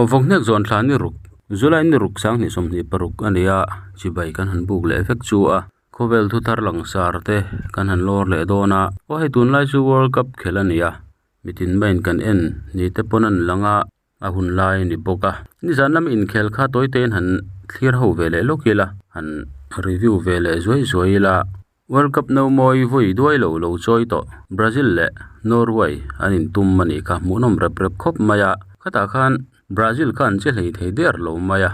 Aw vawkhnek zawn thla ni ruk July ni ruk 2026 a ni a chibai kan han buk leh vek chu a khawvel thu thar langsar te kan han lawr leh dawn a aw hei tunlai chu world cup khelh a ni a mitin main kan en ni te pawn an lang a a hun lai a ni bawk a nizan lama inkhel kha tawi te in han thlir ho ve leh lawk ila han review ve leh zuai zuai ila. World Cup no mawi vawi duai lo lo chawi tawh Brazil leh Norway an intum a nih kha hmuhnawm rep rep khawp mai a, khatah khan Brazil kha an che hlei thei der lo mai a,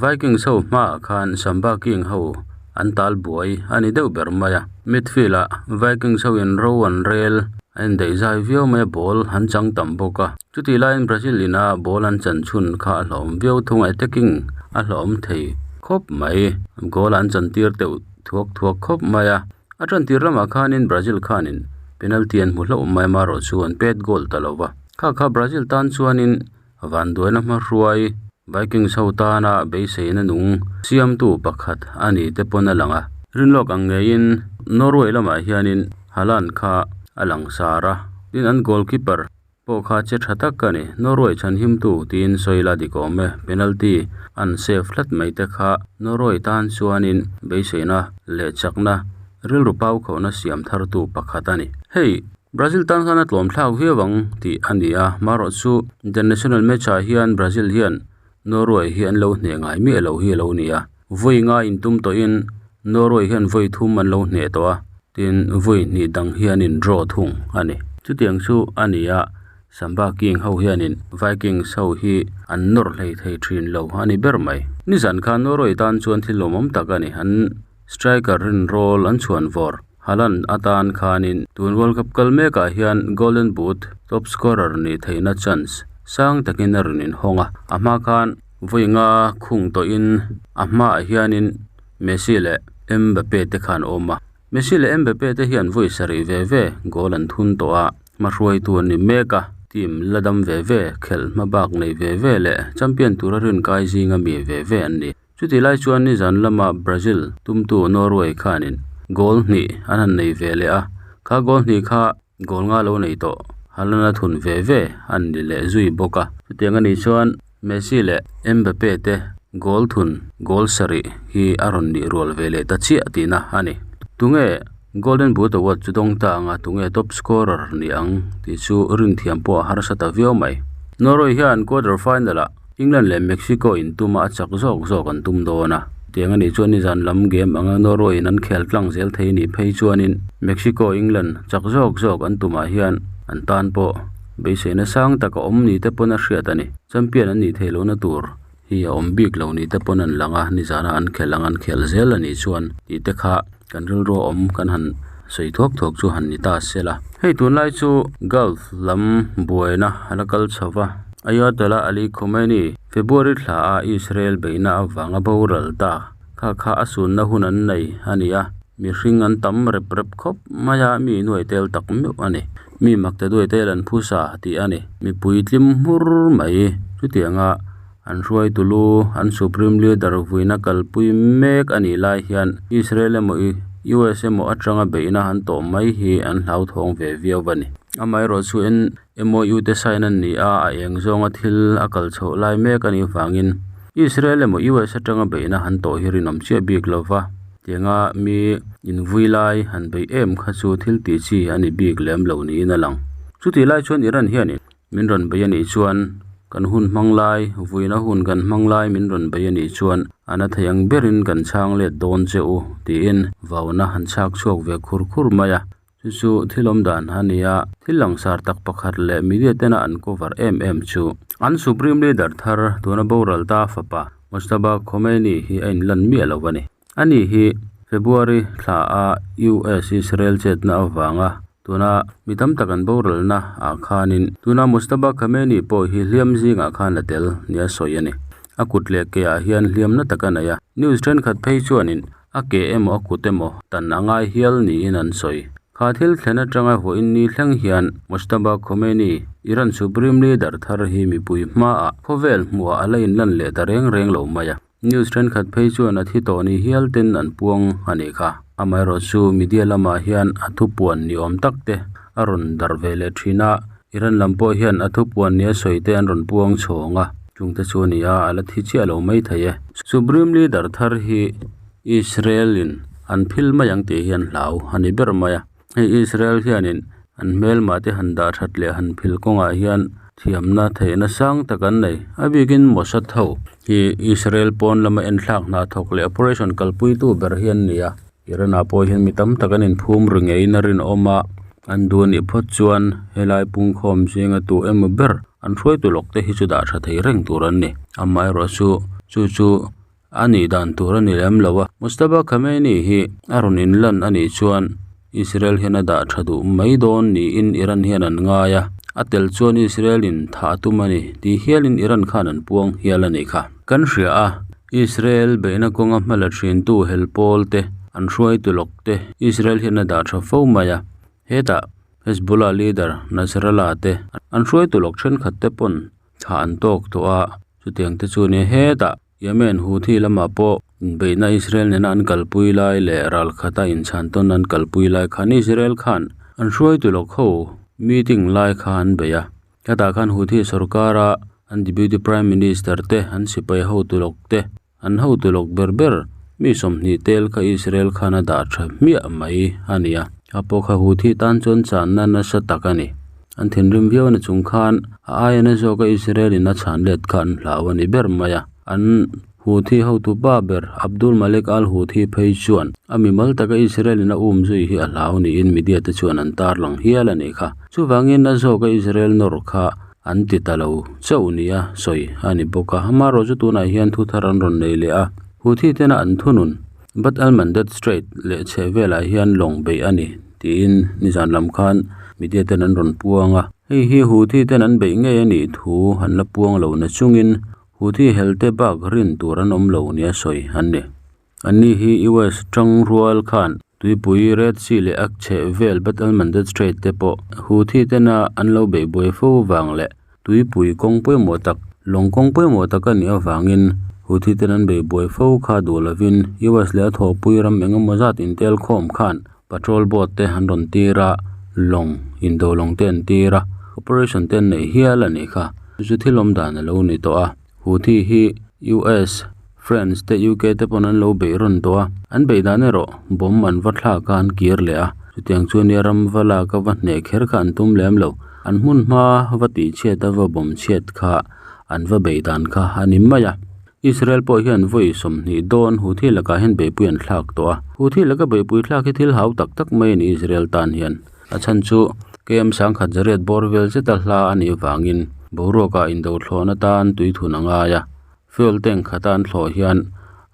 Vikings ho hmaah khan Samba King ho an tal buai a ni deuh ber mai a, midfield ah Vikings ho in ro an rel a indaih zai viau mai a, ball an chang tam bawk a, chutih laiin Brazil ina ball an chan chhun kha a hlauhawm viau thung a, attacking a hlauhawm thei khawp mai, goal an chan tir deuh. Thuak thuak khawp mai a, a tan tir lamah khanin Brazil khanin penalty an hmu hlauh mai a, marawh chu an pet goal ta lo va. Kha kha Brazil tan chuanin vanduaina hmahruai Vikings ho tana beiseina nung siamtu pakhat a ni te pawn a lang a. Rinlawk ang ngeiin Norway lamah hianin Haaland kha a langsar a, tin an goalkeeper Pawh kha che tha tak ka ni. Norway chhanhimtu tiin sawi la dik awm e. Penalty an save tlat mai te kha Norway tan chuanin beiseina leh chakna rilru pau khauhna siam thartu pakhat a ni. Hei, Brazil tan khan a tlawm thlak viau ang tih a ni a, marawh chu international match ah hian Brazil hian Norway hi an lo hneh ngai miah lo hi a lo ni a. Vawi nga intum tawhin Norway hian vawi thum an lo hneh tawh a, tin vawi hnih dang hi an in draw thung a ni. Chutiang chu a ni a, Samba King ho hianin Vikings ho hi an nawr hlei thei thin lo a ni ber mai. Nizan khan Norway tan chuan thil lawmawm tak a ni, an striker rinrawl an chhuan vawr. Haaland atan khanin tun World Cup kal mekah hian Golden Boot top scorer nih theihna chance sang takin a rawn inhawng a, a hma khan vawi nga khung tawhin a hmaah hianin Messi leh Mbappe te khan awm a. Messi leh Mbappe te hian vawi sarih ve ve goal an thun tawh a, hmahruaitu an ni mek a, team la dam ve ve, khelh hma bak nei ve ve leh champion tura rinkai zinga mi ve ve an ni. Chutih lai chuan nizan lama Brazil tumtu Norway khanin goal hnih an han nei ve leh a, kha goal hnih kha goal nga lo nei tawh Haaland a thun ve ve an ni leh zui bawk a. Chutiang a nih chuan Messi leh Mbappe te goal thun goal sarih hi a rawn nih rual ve leh ta chiah tihna a ni. Tunge Golden Boot Award chu dawng ta anga tunge top scorer ni ang tih chu rinthiam pawh a harsa ta viau mai. Norway hian quarter final ah England leh Mexico in tuma a chak zawk zawk an tum dawn a, tiang a nih chuan nizan lam game anga Norway in an khel tlang zel thei nih phei chuanin Mexico England chak zawk zawk an tumah hian an tan pawh beiseina sang tak a awm ni te pawn a hriat a ni. Champion an nih theih lohna tur hi a awm bik lo ni te pawn an lang a, nizana an khelh ang an khel zel a nih chuan tih te kha kan rilru a awm kan han sawi thuak thuak chu han ni ta se la. Hei tunlai chu Gulf lam buaina a la kal chho va, Ayatollah Ali Khomeini February thla a Israel beihna avanga boral ta kha kha a sunna hun an nei a ni a, mihring an tam rep rep khawp mai a, mi nuai tel tak meuh a ni. Mi mak te duai tel an phusa tih a ni. Mipui tlim hmur mai chutianga An hruaitu lu, an Supreme Leader vuina kalpui mek a nih lai hian Israel emaw US emaw atanga beihna an tawh mai hi an hlauthawng ve viau a ni. Amaherawh chu MOU te sign an ni a, a eng zawnga thil a kal chhoh lai mek a nih vangin Israel emaw US atanga beihna han tawh hi rinawm chiah bik lo va, tianga mi invui lai han beih em kha chu thil tih chi a ni bik lem lo niin a lang. Chutih lai chuan Iran hianin Min rawn bei a nih chuan kan hun hmang lai, vuina hun kan hmang lai min rawn bei a nih chuan a na thei ang berin kan chhang let dawn che u tiin vauna han chhak chhuak ve khur khur mai a. Chu chu thil awm dan a ni a, thil langsar tak pakhat leh media tena an cover em em chu an Supreme Leader thar tuna boral ta fapa Mojtaba Khomeini hi a inlan miah lo a ni. Ani hi February thla a US-Israel chetna avanga Tuna mi tam tak an boralna ah khanin tuna Mojtaba Khamenei pawh hi hliam zingah khan la tel nia sawi a ni. A kut leh ke ah hian hliamna tak a nei a, news thenkhat phei chuanin a ke emaw a kut emaw tan a ngai hial niin an sawi. Kha thil thlen atanga vawiin ni thleng hian Mojtaba Khamenei, Iran Supreme Leader thar hi mipui hmaah khawvel hmuhah a la inlan leh ta reng reng lo mai a. News thenkhat phei chuan a thi tawh ni hial ten an puang a nih kha. Amaherawh chu media lamah hian a thupuan ni awm tak te a rawn darh ve leh thin a, Iran lam pawh hian a thupuan nia sawi te an rawn puang chhawng a. Chungte chu a ni a, a la thi chiah lo mai thei e. Supreme Leader thar hi Israel in an phil mai ang tih hi an hlau a ni ber mai a. Hei Israel hianin an hmelmah te han dah that leh han phil kawngah hian thiamna theihna sang tak an nei. A bikin Mossad ho hi Israel pawn lama enthlak hna thawk leh operation kalpuitu ber hi an ni a. Iran ah pawh hian mi tam tak an inphum ri ngeiin a rinawm a, an duh anih phawt chuan helai pungkhawm zinga tu emaw ber an hruaitu lawk te hi chu dah tha thei reng tur an ni. Amaherawh chu chu chu a nih dan tur a ni lem lo a, Mojtaba Khamenei hi a rawn inlan a nih chuan Israel hian a dah tha duh mai dawn niin Iran hian an ngai a, a tel chuan Israel in thah a tum a ni tih hialin Iran khan an puang hial a nih kha. Kan hria a, Israel beihna kawnga hmala thintu hel pawl te, an hruaitu lawk te Israel hian a dah tha fo mai a. Hetah Hezbollah leader Nasrallah te an hruaitu lawk thenkhat te pawn thah an tawk tawh a, chutiang te chu a nia. Hetah Yemen Houthi lamah pawh inbeihna Israel nena an kalpui lai leh ralkhata inchhan tawn an kalpui lai khan Israel khan an hruaitu lawk ho meeting lai kha an bei a. Hetah khan Houthi sorkara an Deputy Prime Minister te, an sipai hotu lawk te, an hotu lawk ber ber mi 20 tel kha Israel khan a dah tha hmiah mai a ni a. A pawh kha Houthi tan chuan channa nasa tak a ni. An thinrim viau na chung khan a aia na zawka Israel in a chhan let kha an hlau a ni ber mai a. An Houthi hotu pa ber Abdul Malik al Houthi phei chuan a mimal taka Israel in a um zui hi a hlau niin media te chuan an tarlang hial a nih kha. Chuvangin a zawka Israel nawr kha an ti ta lo chauh nia sawi a ni bawk a. Amaherawhchu chu tunah hian thu thar an rawn nei leh a. Houthi tena an thunun Bab el Mandeb Strait leh chheh velah hian lawng beih a ni tiin nizan lam khan media ten an rawn puang a. Hei hi Houthi ten an beih ngei a nih thu an la puang lo na chungin Houthi helte bak rin tur an awm lo nia sawi an ni. Anni hi US tang rual khan tuipui Red Sea leh a chheh vel Bab el Mandeb Strait te pawh Houthi tena an lo beih buai fo vang leh tuipui kawng pawimawh tak, lawng kawng pawimawh tak a nih avangin Houthi ten an beih buai fo kha duh lovin US leh a thawhpui ram eng emaw zat intel khawm khan patrol boat te an rawn tir a, lawng indo lawng te an tir a, operation te an neih hial a nih kha. Chu chu thil awm dan a lo ni tawh a, Houthi hi US, France te UK te pawn an lo beih rawn tawh a, an beih dan erawh bomb an va thlak a an kir leh a, chutiang chu nia ram va lak a va hneh kher kha an tum lem lo, an hmun hma va tih chhiat a va bomb chhiat kha an va beih dan kha a ni mai a. Israel pawh hian vawi 20 dawn Houthi lakah hian beihpui an thlak tawh a, Houthi laka beihpui thlak hi thil hau tak tak mai a ni Israel tan hian. A chhan chu KM 1008 bawr vel zeta hla a nih vangin boruakah indo thlawhna tan tui thun a ngai a, fuel tank khata an thlawh hian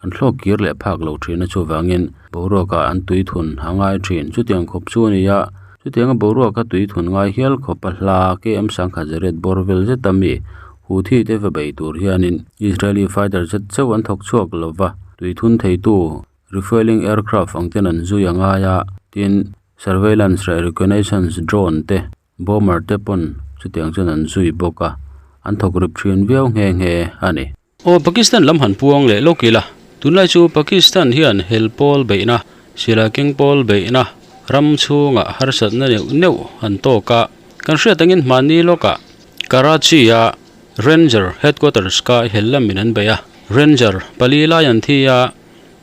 an thlawk kir leh phak lo thin a chuvangin boruakah an tui thun a ngai thin. Chutiang khawp chu a ni a, chutianga boruaka tui thun ngai hial khawp a hla KM 1008 bawr vel zeta mi Houthi te va bei tur hianin Israeli fighter jet chauh an thawk chhuak lova tui thun theitu refuelling aircraft ang ten an zui a ngai a, tin surveillance leh reconnaissance drone te bomber te pawn chutiang chuan an zui bawk a, an thawk rip thin viau nghe nghe a ni. Aw Pakistan lam han puang leh lawk ila, tunlai chu Pakistan hian hel pawl beihna, silai keng pawl beihna, ram chhungah harsatna neuh neuh an tawk a, kan hriat angin hmanni lawkah Karachi a Ranger headquarters kha hel lamin an bei a, Ranger pali lai an thi a,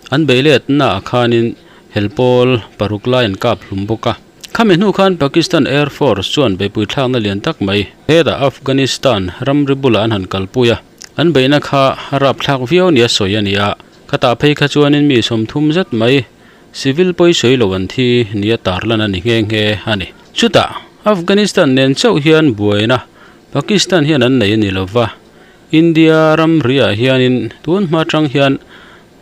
An beih letnaah khanin hel pawl paruk lai an kap hlum bawk a. Khami hnu khan Pakistan Air Force chuan beihpui thlakna lian tak mai hetah Afghanistan ramri bulah an han kalpui a. An beihna kha a rapthlak viau nia sawi a ni a. Khatah phei kha chuanin mi 30 zet mai civil pawisawi lo an thi nia tarlan a ni nghe nghe a ni. Chutah Afghanistan nen chauh hian buaina Pakistan hian an nei a ni lova. India ramriah hianin tun hma atang hian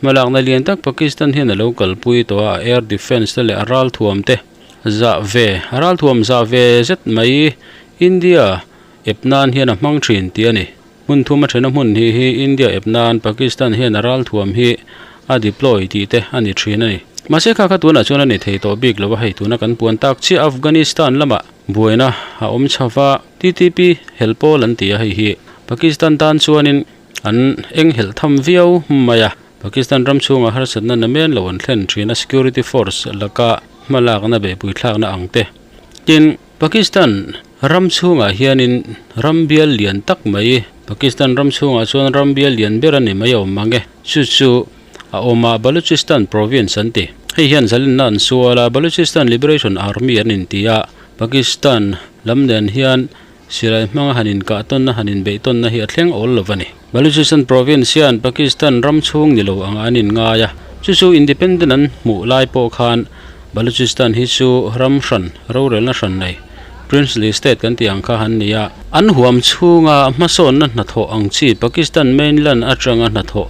hmalakna lian tak Pakistan hian a lo kalpui tawh a, air defence te leh a ralthuam te zah ve a ralthuam zah ve zet mai India ep nan hian a hmang thin tih a ni. Hmun thum a thena hmun hi hi India ep nan Pakistan hian a ralthuam hi a deploy tih te a ni thin a ni. Mahse kha kha tunah chuan a ni thei tawh bik lo a, hei tuna kan puan tak chiah Afghanistan lamah buaina a awm chho va. TTP hel pawl an ti a, hei hi Pakistan tan chuanin an eng helh tham viau mai a, Pakistan ram chhungah harsatna na men lo an thlen thin a, security force laka hmalakna beihpui thlakna ang te. Tin, Pakistan ram chhungah hianin ram bial lian tak mai Pakistan ram chhungah chuan ram bial lian ber a ni mai awm mang e. Chu chu a awm a, Balochistan province an ti. Hei hian zalenna an sual a, Balochistan Liberation Army an inti a, Pakistan lam nen hian silai hmanga han inkah tawnna han inbeih tawnna hi a thleng awl lo a ni. Balochistan province hian Pakistan ram chhung ni lo anga an inngai a, chu chu independent an hmuh lai pawh khan Balochistan hi chu ram hran, rorelna hran nei, princely state kan tih ang kha an ni a. An huam chhunga hmasawnna hnathawh ang chi Pakistan mainland atanga hnathawh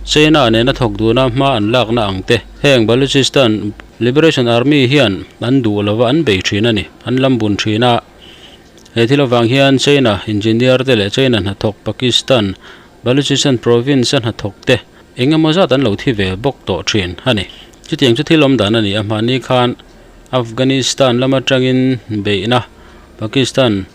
China nena thawk duna hma an lakna ang te heng Balochistan Liberation Army hian an duh lova an bei thin a ni, an lam bun thin a. He thil avang hian China engineer te leh China hnathawk Pakistan Balochistan province a hnathawk te eng emaw zat an lo thi ve bawk tawh thin a ni. Chutiang chu thil awm dan a ni a, mahni khan Afghanistan lam atangin beihna Pakistan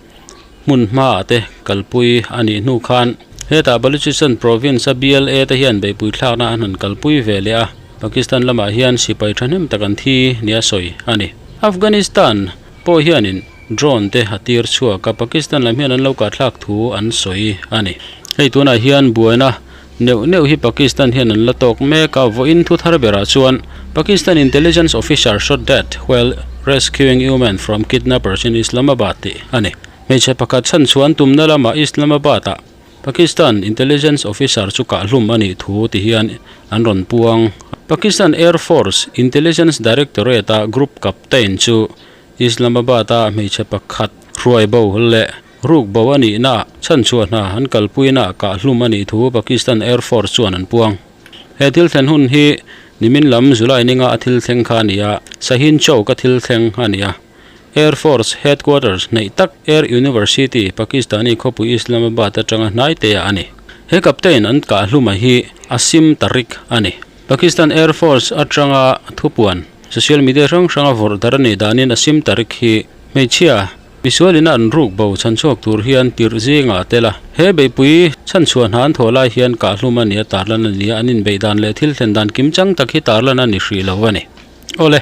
hmun hmaah te kalpui a nih hnu khan hetah Balochistan province a BLA te hian beihpui thlakna an han kalpui ve leh a, Pakistan lamah hian sipai thahnem tak an thi nia sawi a ni. Afghanistan pawh hianin Drone te a tir chhuak a, Pakistan lam hian an lo kahthlak thu an sawi a ni. Hei tunah hian buaina neuh neuh hi Pakistan hian an la tawk mek a, vawiin thu thar berah chuan Pakistan intelligence officer shot dead while rescuing woman from kidnappers in Islamabad tih a ni. Hmeichhe pakhat chhanchhuah an tumna lamah Islamabad-ah Pakistan intelligence officer chu kahhlum a nih thu ti hian an rawn puang. Pakistan Air Force Intelligence Directorate-a group captain chu Islamabad-a hmeichhe pakhat hruai bo leh ruk bo a nihna chhanchhuah hna an kalpuina kahhlum a nih thu Pakistan Air Force chuan an puang. He thil thlen hun hi nimin lam July ninga a thil thleng kha a ni a, Shaheen Chowk a thil thleng a ni a. Air Force Headquarters hneih tak Air University, Pakistani khawpui Islamabad atanga hnai te ah a ni. He captain an kahhluma hi Asim Tariq a ni. Pakistan Air Force atanga thupuan social media hrang hranga vawrh dar a nih danin Asim Tariq hi hmeichhia misual ina an ruk bo chhanchhuak tur hian tirh zingah a tel a. He beihpui chhanchhuah hna an thawh lai hian kahhlum a ni a, tarlan a ni a, an inbeih dan leh thil thlen dan kim chang tak hi tarlan a ni hrih lo a ni. Awle,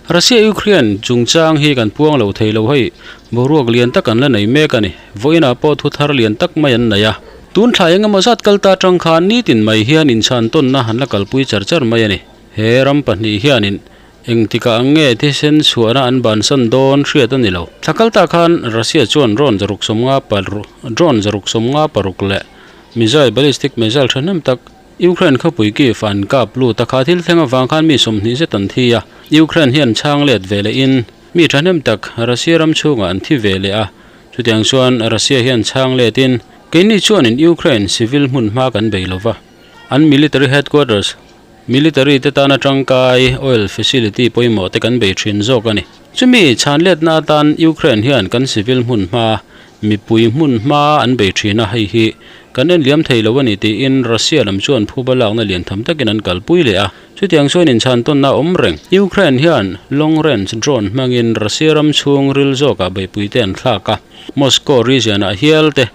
Russia-Ukraine chungchang hi kan puang lo thei lo hei, boruak lian tak an la nei mek a ni. Vawiinah pawh thu thar lian tak mai an nei a. Tun thla eng emaw zat kal ta atang khan nitin mai hian inchhan tawnna an la kalpui char char mai a ni. He ram pahnih hianin engtikah ang nge thisen chhuahna an bansan dawn hriat a ni lo. Thla kal ta khan Russia chuan drone zaruk sawmnga paruk drone zaruk sawmnga paruk leh missile ballistic missile thahnem tak Ukraine khawpui Kyiv an kap lut a, kha thil thleng avang khan mi 20 zet an thi a. Ukraine hian chhang let ve lehin mi thahnem tak Russia ram chhungah an thi ve leh a. Chutiang chuan Russia hian chhang letin keini chuanin Ukraine civil hmun hma kan bei lova, an military headquarters, military te tana tangkai oil facility pawimawh te kan bei thin zawk a ni. Chumi chhan letna atan Ukraine hian kan civil hmun hma, mipui hmun hma an bei thin a, hei hi kan en liam thei lo a ni tiin Russia lam chuan phuba lakna lian tham takin an kalpui leh a. Chutiang chuan inchhan tawnna a awm reng. Ukraine hian long range drone hmangin Russia ram chhung ril zawkah beihpuite an thlak a, Moscow region-ah hial te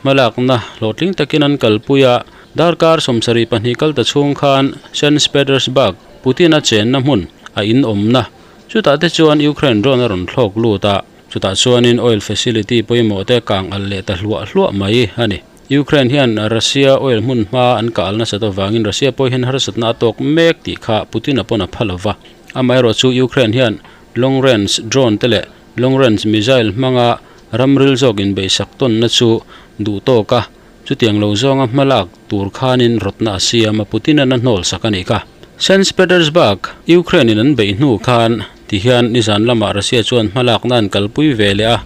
hmalakna hlawhtling takin an kalpui a. Darkar 72 kal ta chhung khan Saint Petersburg, Putin-a chenna hmun, a in awmna. Chutah te chuan Ukraine drone a rawn thlawk lut a, chutah chuanin oil facility pawimawh te kang alh leh ta hluah hluah mai a ni. Ukraine hian Russia oil hmun hma an kah alh nasat avangin Russia pawh hian harsatna a tawk mek tih kha Putin-a pawn a pha lo va. Amaherawhchu Ukraine hian long range drone te leh long range missile hmanga ramril zawk inbeihsak tawnna chu duh tawk a, chutiang lo zawnga hmalak tur khanin rawtna a siam a, Putin-a'n a hnawl sak a nih kha. Saint Petersburg, Ukraine-in an beih hnu khan tihian nizan lamah Russia chuan hmalakna an kalpui ve leh a,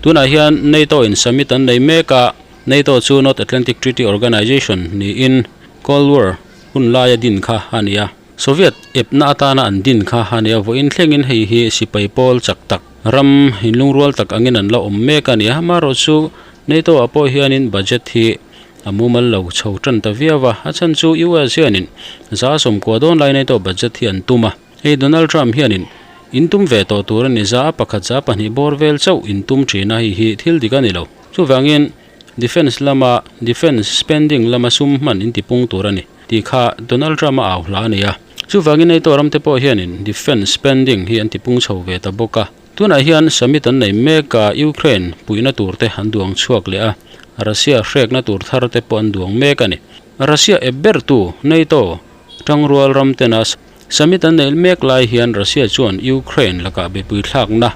tunah hian NATO-in summit an nei mek a, NATO chu North Atlantic Treaty Organization niin Cold War hun laia din kha a ni a. Soviet epna atana an din kha a ni a, vawiin thlengin hei hi sipai pawl chak tak ram inlungrual tak angin an la awm mek a ni a, amaherawhchu NATO-ah pawh hianin budget hi a mumal lo chho tan ta viau a, a chhan chu US hianin 90% dawn lai NATO budget hi an tum a. Hei Donald Trump hianin in tum ve tawh tur a ni, za pakhat za pahnih bawr vel chauh in tum thin a, hei hi thil dik a ni lo. Chuvangin defence lama defence spending lama sum hman in tipung tur a ni tih kha Donald Trump a au hla a ni a. Chuvangin NATO ram te pawh hianin defence spending hi an tipung chho ve ta bawk a. Tunah hian summit an nei mek a, Ukraine puihna tur te an duang chhuak leh a. Russia hrekna tur thar te pawh an duang mek a ni. Russia ep bertu NATO tangrual ram tena summit an neih mek lai hian Russia chuan Ukraine lakah bepui thlakna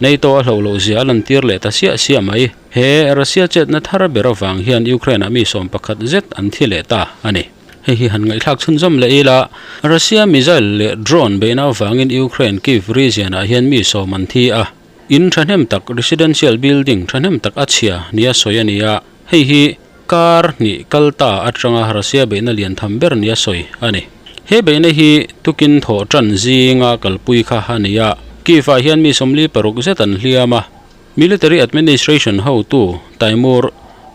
NATO a hloh loh zia a lantir leh ta siah siah mai. He Russia chetna thar ber avang hian Ukraine ah mi 11 zet an thi leh ta a ni. Hei hi han ngaihthlak chhunzawm leh ila, Russia missile leh drone beihna avangin Ukraine Kyiv region ah hian mi sawm an thi a. In thahnem tak residential building thahnem tak a chhia nia sawi a ni a, hei hi kar hnih kal ta atanga Russia beihna lian tham ber nia sawi a ni. He beihna hi tukin thawh tan zinga kalpui kha a ni a, Kyiv ah hian mi 46 zet an hliam a, Military administration hotu Timur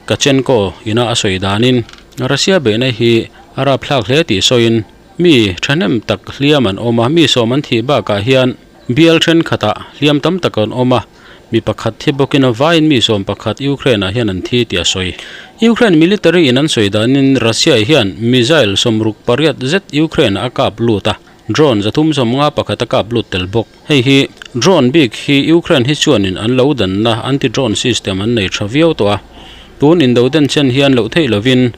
Kachenko ina a sawi danin Russia beihna hi a rapthlak hle tih sawiin mi thahnem tak hliam an awm a, mi sawm an thih bakah hian bial thenkhatah hliam tam tak an awm a, mi pakhat thi bawkin a vaiin mi 11 Ukraine ah hian an thi tih a sawi. Ukraine military in an sawi danin Russia hian missile 68 zet Ukraine ah a kap lut a, drone 351 a kap lut tel bawk. Hei hi drone bik hi Ukraine hi chuanin an lo danna anti-drone system an nei tha viau tawh a, tun indo den chen hian loh theih lovin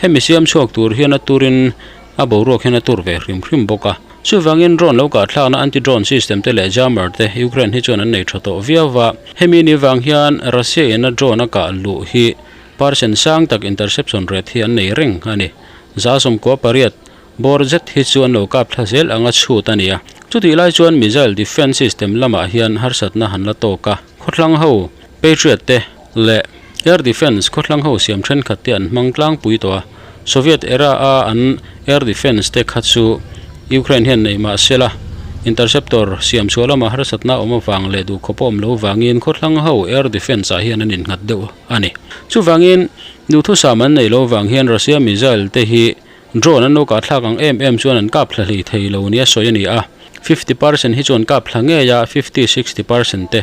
hemi siam chhuak tur hian a turin a boruak hian a tur ve hrim hrim bawk a. Chuvangin drone lo kahthlakna anti-drone system te leh jammer te Ukraine hi chuan an nei tha tawh viau va, hemi ni vang hian Russia in a drone a kah luh hi percent sang tak interception rate hi an nei reng a ni. 98. Bawr zet hi chu an lo kap thla zel anga chhut a ni a. Chutih lai chuan missile defence system lamah hian harsatna han la tawk a. Khawthlang ho Patriot te leh air defence khawthlang ho siam thenkhat te an hmang tlangpui tawh a. Soviet era a an air defence te kha chu Ukraine hian nei mah se la, interceptor siam chhuah lamah harsatna awm avang leh duhkhawp a awm lo vangin khawthlang ho air defence ah hian an innghat deuh a ni. Chuvangin duhthusam an nei lo vang hian Russia missile te hi Drone an lo kah thlak ang em em chuan an kap thla hlei thei lo nia sawi a ni a, 50% hi chuan kap thla ngei a, 50, 60% te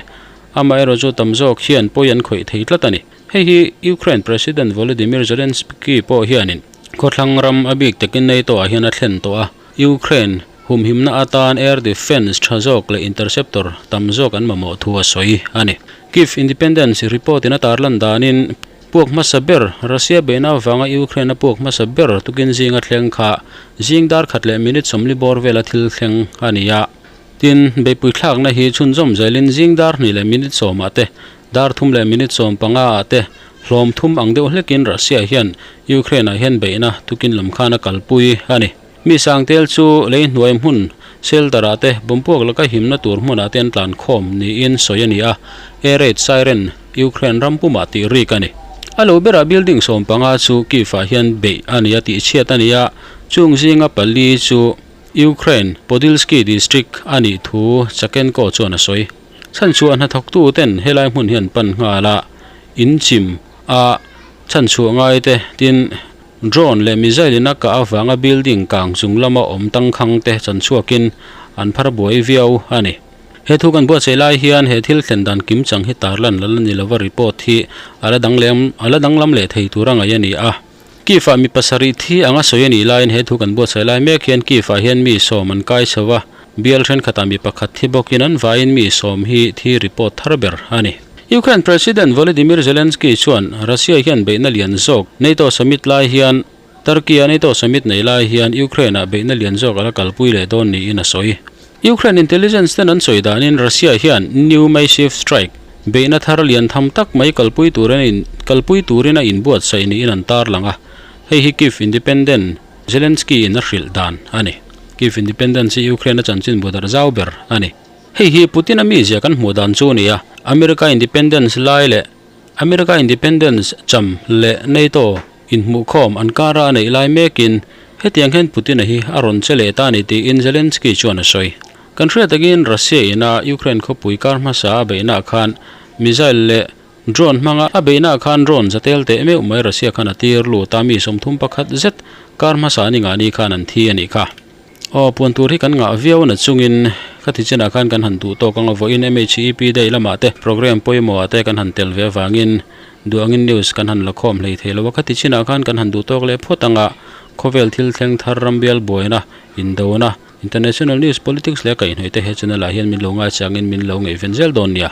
amaherawh chu tam zawk hian pawi an khawih thei tlat a ni. Hei hi Ukraine President Volodymyr Zelensky pawh hianin khawthlang ram a bik takin NATO ah hian a thlen tawh a, Ukraine humhimna atan air defence tha zawk leh interceptor tam zawk an mamawh thu a sawi a ni. Kyiv Independence report in a tarlan danin Puak hmasa ber, Russia beihna avanga Ukraine a puak hmasa ber tukin zinga thleng kha zing dar khat leh minute 40 bawr vela thil thleng a ni a. Tin, beihpui thlakna hi chhunzawm zelin zing dar hnih leh minute sawmah te, dar thum leh minute 15 ah te hlawm thum ang deuh hlekin Russia hian Ukraine ah hian beihna tukin lam khan a kalpui a ni. Mi sangtel chu lei hnuai hmun shelter ah te bompuak laka himna tur hmunah te an tlan khawm niin sawi a ni a, air raid siren Ukraine ram pumah tih rik a ni. A lo berah building 15 chu Kyiv ah hian beih a ni a tih chhiat a ni a, chung zinga pali chu Ukraine Podilsky district a nih thu Chakenko chuan a sawi. Chhanchhuah hnathawktu ten helai hmun hi an pan nghal a, in chim a chhanchhuah ngai te tin Drone leh missile in a kah avanga building kang chung lama awm tangkhang te chan chhuakin an phar buai viau a ni. He thu kan buatsaih lai hian he thil thlen dan kim chang hi tarlan la la ni lova report hi a la danglam a la danglam leh thei tura ngaih a ni a. Kyiv ah mi pasarih thi anga sawi a nih laiin he thu kan buatsaih lai mek hian Kyiv ah hian mi sawm an kai chho a, bial thenkhatah mi pakhat thi bawkin an vaiin mi sawm hi thi report thar ber a ni. Ukraine President Volodymyr Zelensky chuan Russia hian beihna lian zawk NATO summit lai hian Turkey a NATO summit nei lai hian Ukraine ah beihna lian zawk a la kalpui leh dawn niin a sawi. Ukraine intelligence ten an sawi danin Russia hian new massive strike beihna thar lian tham tak mai kalpui turin a in kalpui turin a inbuatsaih niin an tarlang a, hei hi Kyiv Independent Zelensky in a hrilh dan a ni. Kyiv Independence hi Ukraine a chanchin bu darh zau ber a ni. Hei hi Putin-a mizia kan hmuh dan chu a ni a, America Independence lai leh America Independence cham leh NATO inhmuhkhawm an kara a neih lai mekin hetiang hian Putin-a hi a rawn che leh ta a ni tiin Zelensky chuan a sawi. Kan hriat takin Russia ina Ukraine khawpui kar hmasa a beihnaah khan missile leh drone hmanga a beihnaah khan drone zatel teh meuh mai Russia khan a tir lut a, mi 31 zet kar hmasa ni ngah ni khan an thi a nih kha. Aw, puan tur hi kan ngah viau na chungin khati chinah khan kan han duh tawk ang a, vawiin MHEP day lamah te program pawimawhah te kan han tel ve avangin duhangin news kan han la khawm hlei thei lo a, khati chinah khan kan han duh tawk leh phawt ang a, khawvel thil thleng thar rambial buaina, indona, international news, politics leh kaihhnawih te he channel ah hian min lo ngaichangin min lo ngaihven zel dawn nia.